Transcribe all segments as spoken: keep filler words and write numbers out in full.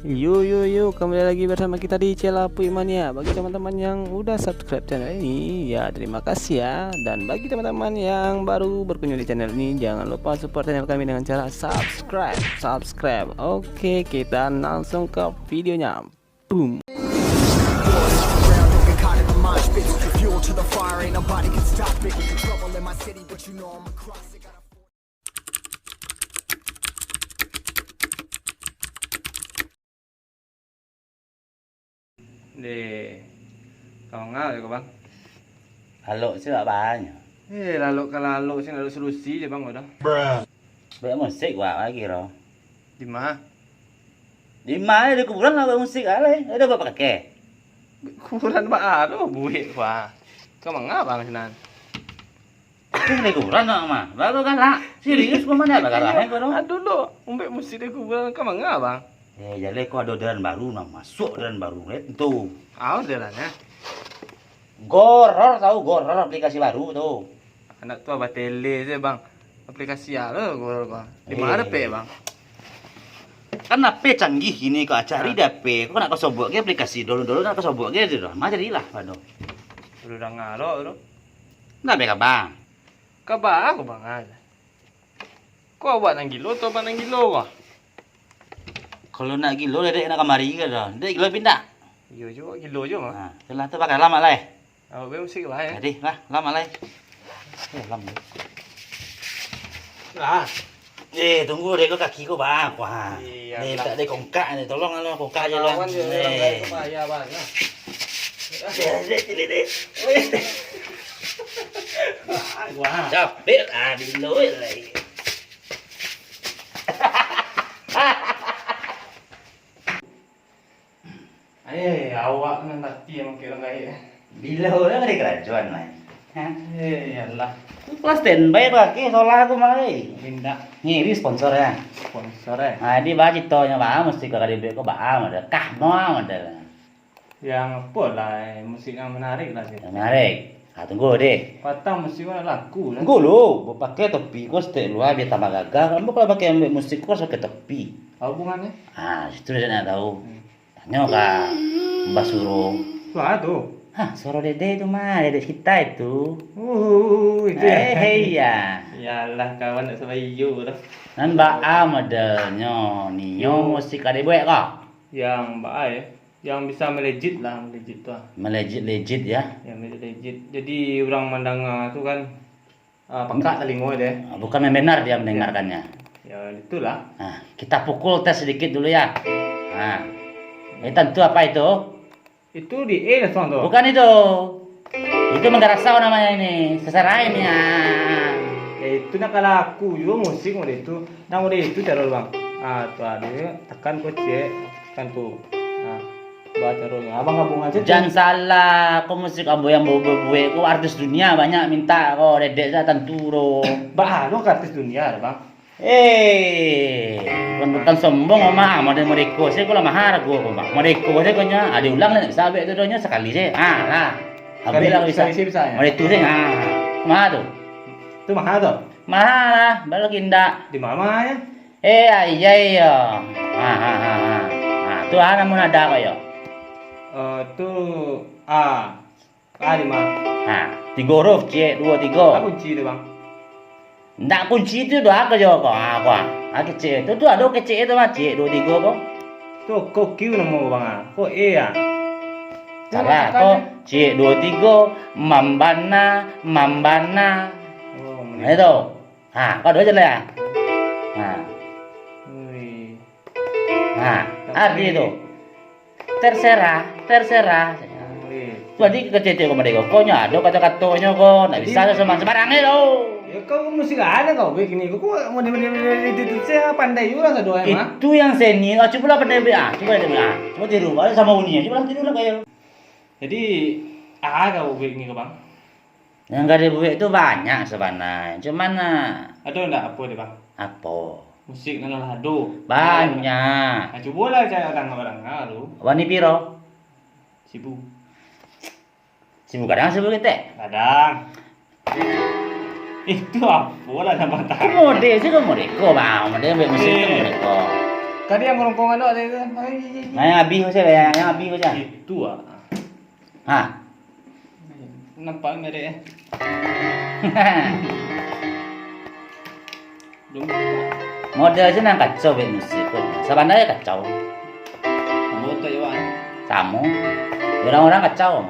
Yo yo yo, kembali lagi bersama kita di Celapuik Mania. Bagi teman-teman yang udah subscribe channel ini, ya terima kasih ya. Dan bagi teman-teman yang baru berkunjung di channel ini, jangan lupa support channel kami dengan cara subscribe, subscribe. Oke, kita langsung ke videonya. Boom. Deh, kau ngau je kau, Bang. Lalok se bak banyo. Eh, lalok ka lalok se, lalok solusi je, Bang, udah. Buek musik wak lagi, ro. Di ma? Di ma, di kuburan lah buek musik lah, lai. Ada buek pakai? Kuburan baa lo buek, wah. Kau manga, Bang, sinan? Itu di kuburan, no, mah. Baru galak. Serius, kau mana galak, eh, kau, no? Aduh, lo, buek musik di kuburan, kau manga, Bang? Eh, jaleh kau ado orderan baru, nah, masuk orderan baru, eh, tu. Ah, orderan, ya? Goror, tahu, Goror aplikasi baru tu. Anak tu abah tele se, Bang. Aplikasi apa lo, Goror, Bang? Di mana, eh, pe, Bang? Kan H P canggih kini, kau cari di H P. Kau nak kau sobok ke aplikasi, dulu-dulu nak kau sobok ke, tu dah. Mah jadilah, pado. Udah danga lo, tu. Nak be, Bang? Kaba aku, Bang, ah. Kau awak nan gilo atau abang nan gilo, wah? Kalau nak gilo, dedek nak kamari ke dah? Dedek gilo pindah. Iyo juo, gilo juo, mah. Ha, itulah tu pakai lama lah, eh. Awak be musik lah, eh. Jadi, lah, lama lah, eh. Eh, lama. Lah. Eh, tunggu deh, kau kaki kau bang. Wah. Iya, ni lah. Tak ada kongkak ni, tolong lah, kongkak je lah. Kawan je, orang lain tu payah, bang. Nah. Eh, dek, dek, dek. Wah. Capek lah, bilo lah. Eh, awak nan tati mangkek urang gaek. Bilo lah dari karajoan lai. Hah? Eh, iyalah. Tu kelas standby pakai solar aku mah, eh. Indak. Ni, ni sponsor ya. Sponsor, eh. Nah, di bawah ceritanya, bang, mesti kau kali duit kau, bang, ada kah, bang, ada. Yang apo lah, eh, musik yang menarik lah, sih. Yang menarik. Ah, tunggu deh. Patang musik mana laku lah. Tunggu lu, bapakai topi kau setek luar biar tambah gagah. Kamu kalau pakai musik kau harus pakai topi. Apa hubungannya? Ah, itu dia nak tahu. Hmm. Tanyo ka Mbah Suro. Wah, tu. Hah, Suro Dede tu mah, Dede kita itu. Uh, itu ya. Eh, iya. Iyalah, kawan nak sama iyo tu. Nan baa modelnyo, nio musik ka dibuek ko? Yang baa ya? Yang bisa melejit lah, melejit tu lah. Melejit-lejit ya? Ya, melejit-lejit. Jadi, urang mandanga tu kan, ah, pakak talingo deh. Ah, bukan main benar dia mendengarkannya. Ya, itulah. Nah, kita pukul tes sedikit dulu ya. Nah. Ini tentu apa itu? Itu di E langsung tu. Bukan itu. Itu manggarasau namanya ini. Seserai ini, ah. Eh, itu nak kalah aku juga musik model itu. Nah, model itu cara lu, Bang. Ah, tu ada. Tekan kocek. Kan tu. Nah, baca rohnya. Abang gabungan saja. Jan salah, kau musik ambo yang buek-buek, kau artis dunia banyak minta kau, dedek saja tantu tu. Bah, lu ke artis dunia ada, Bang? Eh, bukan, bukan sombong, Oma. Model mereka saya kalau mahal aku, Oma. Mereka saya kau nya, ada ulang nak bisa abek tu donya sekali saya. Ah, lah. Habis lah bisa. Sekali saya bisa, ya? Model tu saya. Ah, mahal tu. Tu mahal tu? Mahal lah, baru lagi ndak. Di mana ya? Eh, ah, iya, iya. Ha, ha, ha, ha. Ha, tu ha, namun ada kau yo. Eh, tu A. A lima. Ha, tigo huruf, ciek, duo, tigo. Apa kunci tu, Bang? Ndak kunci tu doh, aku jo kau. Ha, kau. Ha, kecek. Tu, tu ado kecek tu, Bang. Ciek, duo, tigo, kau. Tu, kau Q nama kau, Bang, ah. Kau E, ah. Salah, kau. Ciek, duo, tigo. Mambana, mambana. Oh, nah, itu. Ha, kau dua je lah ya. Ha. Ui. Ha, arti tu. Terserah, terserah. Ui. Jadi kecek kau merdeka. Kau nya ada kata-katanya kau. Ndak bisa sembarang-sembarang ni tu. Ya kau mesti ada kau buek ni. Kau, kau model-model itu, itu saya pandai juga satu, eh, mah. Itu yang seni. Ah, cubalah pandai buek, ah. Cuba dia buek, ah. Cuba tiru. Baru sama bunyinya. Cubalah tiru lah kayak. Jadi, ah, kau buek ni kau, Bang. Yang ka dibuek tu banyak sabananyo. Cuman, ah, ado ndak apo deh, Bang? Apo? Musik nan lah ado. Banyak. Nah, cubolah cari danga-danga tu. Wani piro? Sibu. Sibu gadang, sibu ketek? Gadang. Itu apo lah nama tahu. Mode sih tu mode ko, Bang. Mode buek musik tu mode ko. Tadi yang rongkongan tu ada itu. Ai, ai, ai. Nah, yang abih sajo, yang, yang abih sajo. Itu ah. Ha. Nampak merek eh. Belum buka. Model se nan kacau buek musik tu. Sabananyo kacau. Samo tak yo, Wan? Samo. Urang-urang kacau.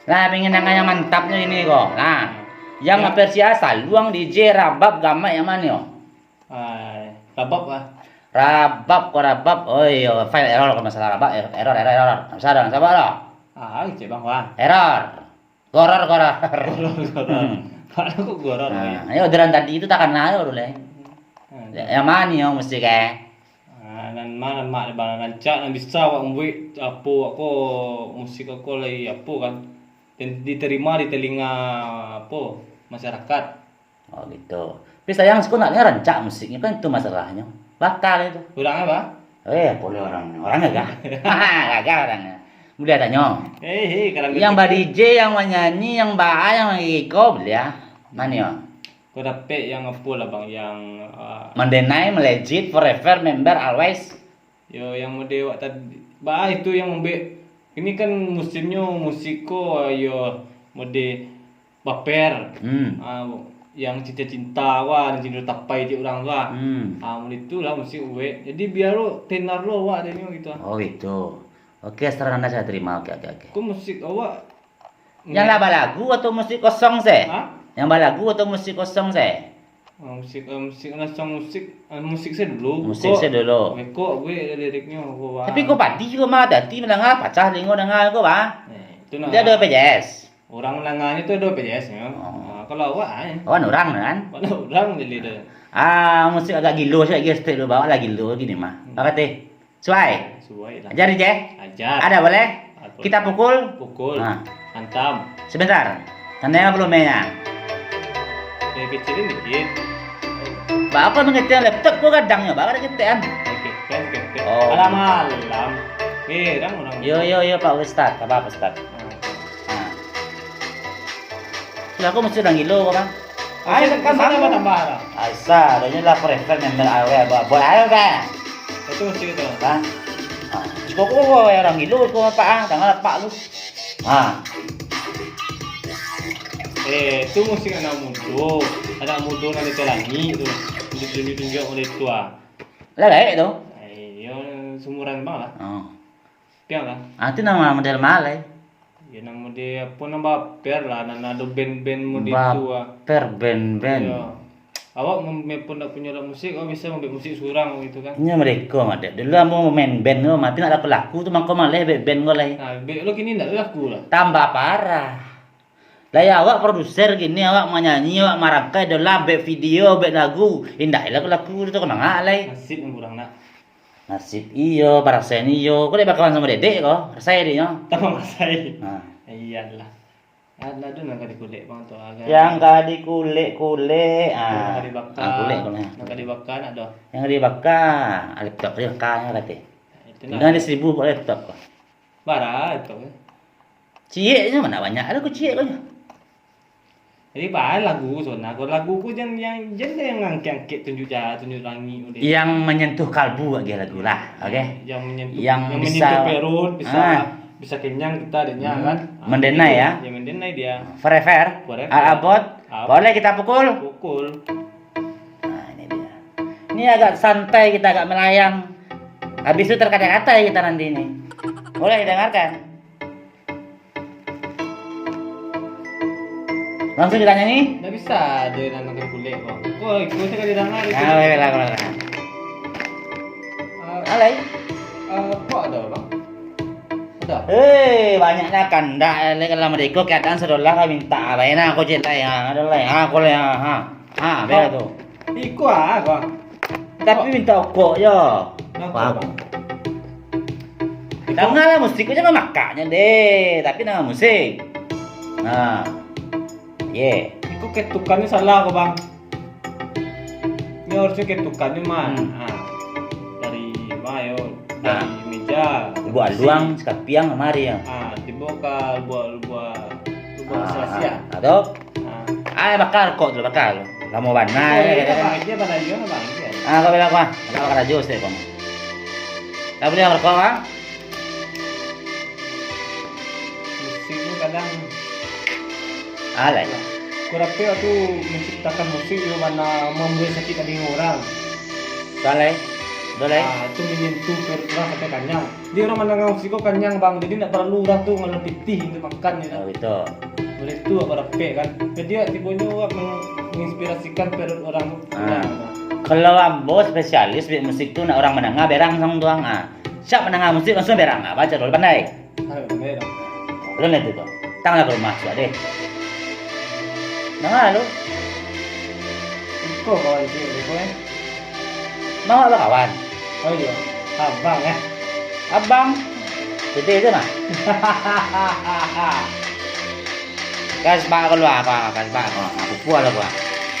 Lah, pingin nan yang mantapnyo ini ko. Lah. Yang Ya. Persia, saluang, D J, rabab, gamek yang mano? Ai, rabab ah. Rabab ko rabab. Oh iyo, file error kalau masalah rabab, er-, error, error, error. Ndak usah doh, ndak usah doh. Ah, kecek bang, wah. Error. Goror, goror. Goror, goror. Hmm. Padahal kok goror, Nah, weh. Yo, orderan tadi tu takana yo dulu, eh. Hmm. Yang mano yo musik, eh? Ah, nan ma, nan ma, nan rancak, nan bisa awak mambuek apo, awak ko musik ko lai apo kan. Dan diterima di telinga apo, masyarakat. Oh, gitu. Tapi sayang, siko nak rancak musiknyo, kan itu masalahnyo. Batal itu. Urang apo? Eh, apo lah urang. Urang gagah. Gagah urang. Buliah tanyo. Eh, eh, kalau Yang gitu ba-D J, yang manyanyi, yang ba-, yang mangiko, buliah. Mano yo? Kau dapek yang apo lah, Bang? Yang, ah, Mandenai, melejit, forever, member, always. Yo, yang mode awak tadi. Bah, itu yang mambuek. Ini kan musimnyo musik ko, yo, mode baper. Hmm. Ah, yang cinta-cinta, wah, yang cinta tapai cek urang tu, ah. Hmm. Ah, mode tu lah musik buek. Jadi, biar lo tenar lo awak dia nyo gitu, ah. Oh, gitu. Oke, saran Anda saya terima. Oke, oke, oke. Ko musik awak Yang lah balagu atau musik kosong se? Hah? Yang balagu atau musik kosong se? Oh, musik, eh, musik, langsung musik, eh, musik se dulu. Musik Kok se dulu. Beko gue liriknyo, gue, wah. Tapi kok padi kok mah, tadi mandanga, pacah telingo danga kok, bah. Eh, itu nah. Dia ado B P J S. Urang mandanganyo tu ado B P J S-nyo. Oh. Ah, kalau awak, ai. Awak urang, kan? Kalau urang jadi tu. Ah, musik agak gilo, saya kira style lu bawa lah gilo gini mah. Hmm. Apa teh? Suai. Suai lah. Ajar, Jeh. Ajar. Ada boleh? Apa? Kita pukul. Pukul. Ha. Hantam. Sebentar. Tandanya belum mainnya. Eh, kecilin dikit. Ba, apa mengecil laptop ko gadangnyo, ba, kada ketek an. Eh, ketek, ketek. Oh. Alam, alam. Eh, orang, orang. Yo, yo, yo, Pak Ustaz. Apa, Pak Ustaz? Ah. Ah. Lah, kok mesti urang gilo ko, Bang? Ai, kan sana tambah lah. Asa, adonyo lah prefer member awal, buat, buat ayo, Bang. Itu mesti gitu. Bang. Ah, cukup ko, urang gilo ko, Pak, ah. Janganlah, Pak, lu. Ah. Eh, itu musik anak mudo. Anak mudo nan di langik tu. Ditunjuk-tunjuk oleh tua. Lah, baik tu. Eh, yo, seumuran Bang lah. Oh. Piang lah. Ah, tu nama model malai. Ya, nang mode apo, nang baper lah, nan ado band-band mode tu ah. Baper band-band. Iyo. Awak mem-, mepun dak punyo alat musik, awak bisa mambuek musik surang gitu kan. Inyo mereko mah, Dek. Dulu ambo main band tu, mati nak laku-laku tu, mangko maleh buek band ko lai. Nah, buek lo kini ndak laku lah. Tambah parah. Lah ya, awak produser gini, awak manyanyi, awak marangkai, ado lah buek video, buek lagu. Indak laku-laku tu, ka mangak lai. Nasib nan kurang nak. Nasib iyo, parasaik iyo. Ko dek bakawan samo dedek ko, rasai dek nyo. Tambah marasai. Ha. Iyalah. Alah, tu nan ka dikulek bang tu, agak. Yang ka dikulek-kulek, Yang ah. ka dibaka. Ah, kulek, kulek. Nan ka dibaka nak doh. Yang ka dibaka, ah, laptop dibaka nyo kato. Itu Tingga nak. Di seribu buek laptop ko. Bara laptop ko? Ciek nyo, ma nak banyak lah ko ciek ko nyo. Jadi, bah, lagu Sona ko, lagu ko jan, yang, jan yang angkek-angkek tunjuk jalan, tunjuk langik ko deh. Yang menyentuh kalbu lagi lagu lah, oke? Yang menyentuh, Yang yang bisa menyentuh perut, bisa, ah. bisa kenyang kita adanya, Hmm. kan? Ah, Mendenai, itu ya? Yang mendenai dia. Forever. Forever. Al Abot. Ab- Boleh kita pukul? Pukul. Nah, ini dia. Ini agak santai, kita agak melayang. Habis itu terkata-kata kita nanti ini. Boleh didengarkan. Langsung kita nyanyi? Ndak bisa, ada yang nonton kulek, Bang. Oh, itu saya kada dengar itu. Ah, boleh lah, boleh lah. Ah, Alai? Ah, kok ada, Bang? Ada? Eh, banyaknya kandak, eh, kalau mereka keadaan sedolah lah minta, ah, baik nah, aku cek lah, ya, ada lah, ya, aku lah, ya, ha. Ha, beda tu. Iko ah, ko. Tapi minta okok jo. Nah, Wah. Bang. Dengar lah musik ko, jangan makaknya deh. Tapi dengar musik. Nah. Ye. Iko ketukannya salah ko, Bang. Ini harusnya ketukannya, Man. Hmm. Ah. Dari, wah, yo, dari Nah. meja. Ibu Besi. Aluang, sekapiang, lamari ya. Ah, tiba ka buah, buah, buah Ah, sia-sia. ah, ah, tu. Ah. Ah, bakar kok tu, bakar. Lamo bana, Oh, ya, iya, kan? Bang, iya, Bang, iya, Bang, iya. Ah, kau bilang apa? Kau bakar aja, Ustaz, kamu. Lagu ni apo kau, ah? Musik tu kadang. Alai. Kurapek tu menciptakan musik tu mana membuat sakit hati orang. Alai. Dolai. Ah, itu menyentuh perut orang sampai kanyang. Jadi orang mandanga musik ko kanyang, Bang. Jadi ndak paralu urang tu ngalun pitih untuak makan, yo. Oh, gitu. Oleh tu, awak rapek, kan. Jadi, awak tibonyo awak meng-, menginspirasikan perut orang tu. Ah. Nah. Kalau ambo spesialis di musik tu, nak urang mandanga berang sang tuang. Ah. Siap mandanga musik, langsung berang. Ah, baco dulu, pandai. Ah, pandai dah. Ulun itu tu. Tanglah ka rumah, sudah deh. Danga lu. Iko kawan ciek deh, ko, eh. Mama bakawan? Oh iyo, abang eh. Abang? Piti aja mah. Kasbah kalua, apa, kasbah. Oh, aku puas lah, puas.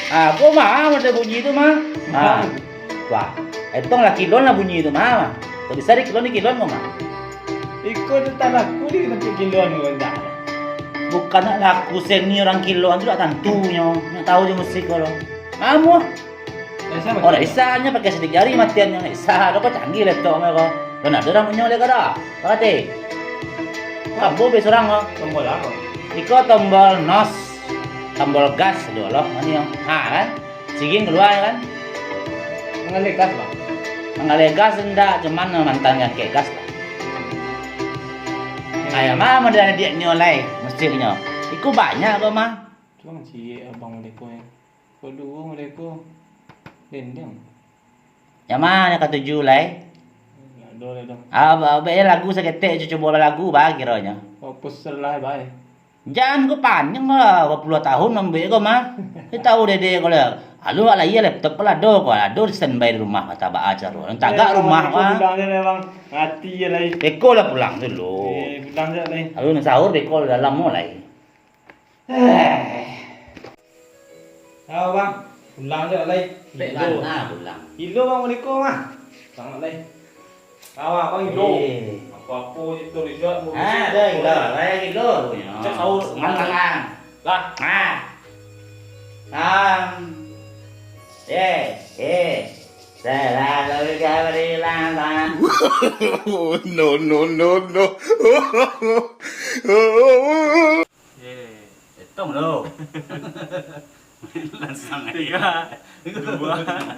Ah, aku mah, ada bunyi tu mah. Ah, wah, etong lah kilon lah bunyi tu mah. Tak bisa dikilon, dikilon kau mah. Iko tu tak laku di tempat kilon kau, ndak. Bukan nak laku seni orang kilon tu, tak tantunyo. Nak tahu je musik kau lo. Mamu. Dah isah matian? Oh, dah isah, nyo pakai sidik jari matiannyo. Dah isah, dah kok canggih laptop mah ko. Dah nak ado dah munyo lek ko dah. Parati. Ambo be surang ko. Tombol apo? Iko tombol nos. Tombol gas dulu lah, mano yo. Ha, kan? Sigin kalua kan? Mangaleh gas, Bang. Mangaleh gas ndak, cuman mantan ngangkek gas lah. Ayah mah model diaknyo lai, musiknyo. Iko banyak ko mah. Cuman ciek abang mereka, eh. Ko duo mereka. Dendam. Yang ma nan katuju lai? Ndak ado lai doh. Ah, ba-, ba-, lagu saketek, cubo lagu ba kironyo. Oh, pusel lah, bae. Jan ko panjang lah, bapuluah tahun mambuek ko mah. Dia tahu dede ko lah. Lalu awak lahia laptop ko lah ado ko, ado standby di rumah, kata ba acara. Tagak rumah mah. Pulang je lah, Bang. Mati je lai. Beko lah pulang dulu. Eh, pulang je lai. Lalu nak sahur beko dalam mo lai. Eh. Tahu, Bang. Pulang je lai. Bek bana pulang. Ilo, Bang, mereka mah. Sangat lai. Tahu, Bang, ilo. Eh. Apa-apa je tu, Rizal, mau Ah, dah ilo. Lah, ilo punya. Cek sahur. Semangat, Bang. Lah. Ah. Am. Eh, eh. Selalu kau bilang, Bang. No, no, no, no. Eh, etong lo. Langsung aja. Tiga. Dua. Nah.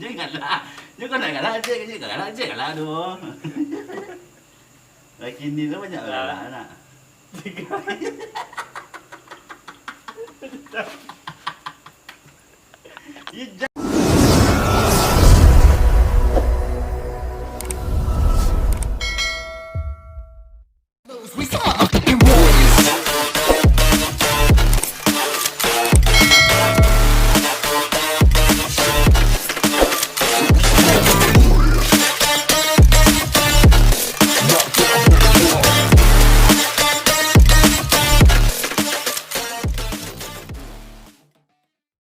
Cik galak. Cik kau nak galak, cik, cik galak, cik galak tu. Laki ni tu banyak galak nak. Tiga. Ijak.